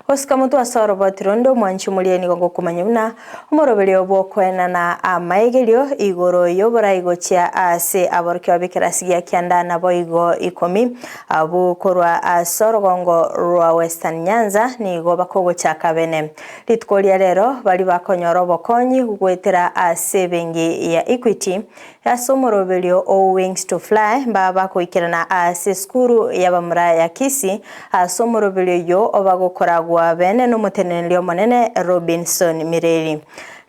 Gosika motwe ase oroboti ronde omwanchi omoria nigo ngokomanya buna omoroberio bw'okoenana amaegerio igoro y'oborai gochia ase aborokigwa b'ekerasi gia kianda naboigo ikomi abwo korwa ase orogongo rwa Western Nyanza nigo bakogochaka bene. Rituko ria rero baria bakonyora obokonyi goetera ase ebenki ya Equity Ase omoroberio o Wings to Fly mbaba bagoikerana ase esukuru y'abamura ya Kisii ase omoroberio oyio obagokoragwa bene nomoteneneri omonene Robinson Mireri.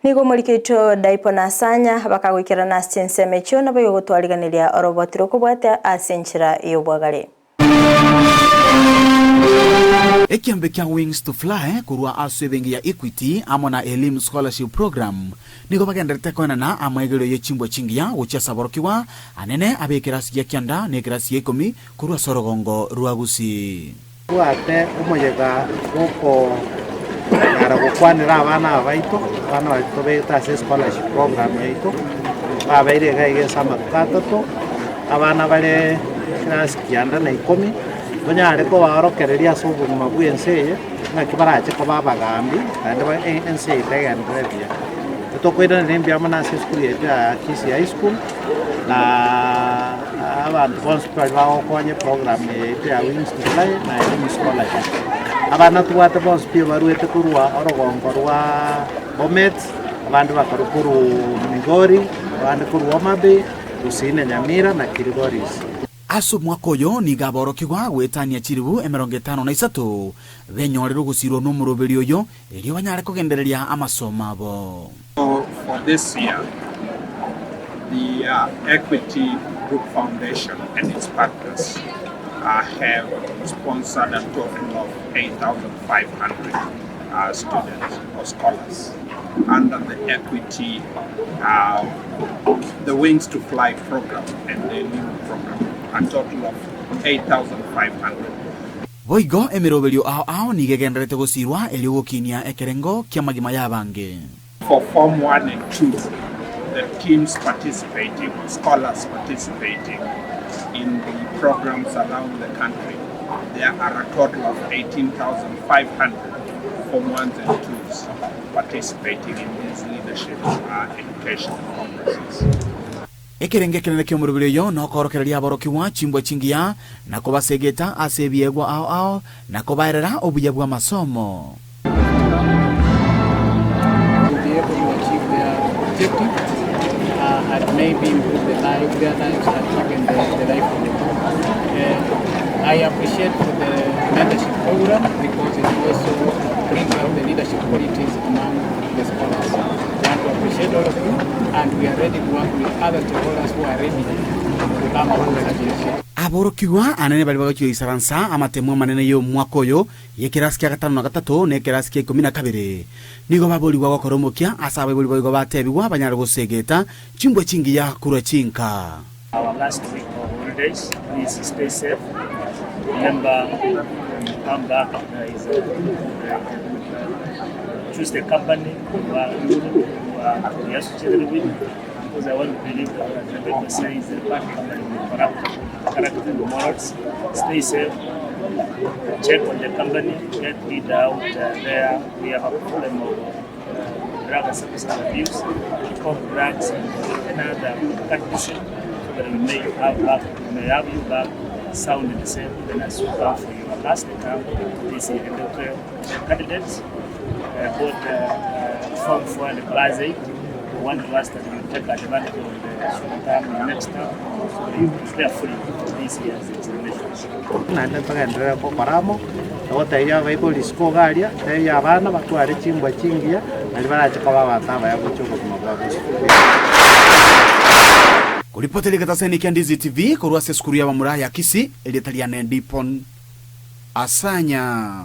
Nigo omoriki oito Daipo Nasanya bakagoikerana ase chinsemo echio naboigo gotwariganeria oroboti rokobwatia ase enchera y'obwagare. Ekiombe kia Wings to Fly korwa ase ebenki ya Equity amo na Elimu Scholarship Program nigo bagendererete koenana amaegerio ye chimbwa chingiya gochia ase aborokigwa anene ab'ekerasi gia kianda na ekerasi gia ikomi korwa ase orogongo rwa Gusii. Tobwate omoyega bw'okonyara gokwanera abana aba baito, abana baria tobegete ase escholarship program yaito, babeire iga iga ase amatuko atato, abana bare class kianda na ikomi, tonyare kobaorokereria ase obogima bwa ense eye, ng'aki barache koba abagambi, naende ba ense eye tegenderere buya. Tokoiraneria mbuya mono ase esukuru yaito ya Kisii High School, na abanto bonsi baria bagokonya eprogram eye yaito ya Wings to Fly na Elimu Scholarship. Abana tobwate bonsi pi barwete korwa orogongo rwa Bomet, abande bakarwa korwa Migori, abande korwa Homa-Bay, Gusii na Nyamira na Kilgoris. Ase omwaka oyo nigo aborokigwa goetania chilifu 53 benyorire ogosirwa nomoroberi oyo, erio banyare kogendereria amasomo abo. So for this year, the Equity Group Foundation and its partners have sponsored a total of 8,500 students or scholars under the Equity the Wings to Fly program and the new program, a total of 8,500. Boigo emeroberio ao ao nigo egendererete gosiirwa erio gokinia ekerengo ki'amagima y'abange. For Form 1 and 2, the teams participating or scholars participating in the programs around the country, there are a total of 18,500 Form 1s and 2s participating in these leadership education congresses. Ekerengo ekenene ki'omorobiri oyo nokoorokereria aborokigwa chimbwa chingiya, na kobasegeta ase ebiegwa ao ao, na kobaerera obuya bw'amasomo. Aborokigwa anene baria bagochia goisaransa amatemo amanene y'omwaka oyo y'ekerasi kia gatano na gatato na ekerasi kia ikomi na kabere, nigo baborigwa gokora omokia ase abaibori boigo batebigwa banyare gosegeta chimbwa chingiya korwa chinka. Our last week of holidays, please stay safe. Remember, when you come back, there is a, choose the company you are, you are associated with, because I want to believe that the people say is a bad company with corrupt character and morals. Stay safe. Check on the company, get rid out there. We have a problem of drug and substance abuse, of drugs and another practicing, so that we may have back, we may have you back sound and safe even as you come for your last term this year. And the candidates, both Form 4 and Class 8, we want to ask that you take advantage of the short term next term so that you prepare fully for this year's examinations. Naende togenderere gokora amo, na gotebia abaibori isiko iga aria, tebia abana batware chimbwa chingiya, nario barache koba abanto abaya gochia obogima bwa bosio. Koripotera egetaseni kia Ndizi TV korwa ase esukuru y'abamura ya Kisii, erieta riane Dipon Asanya.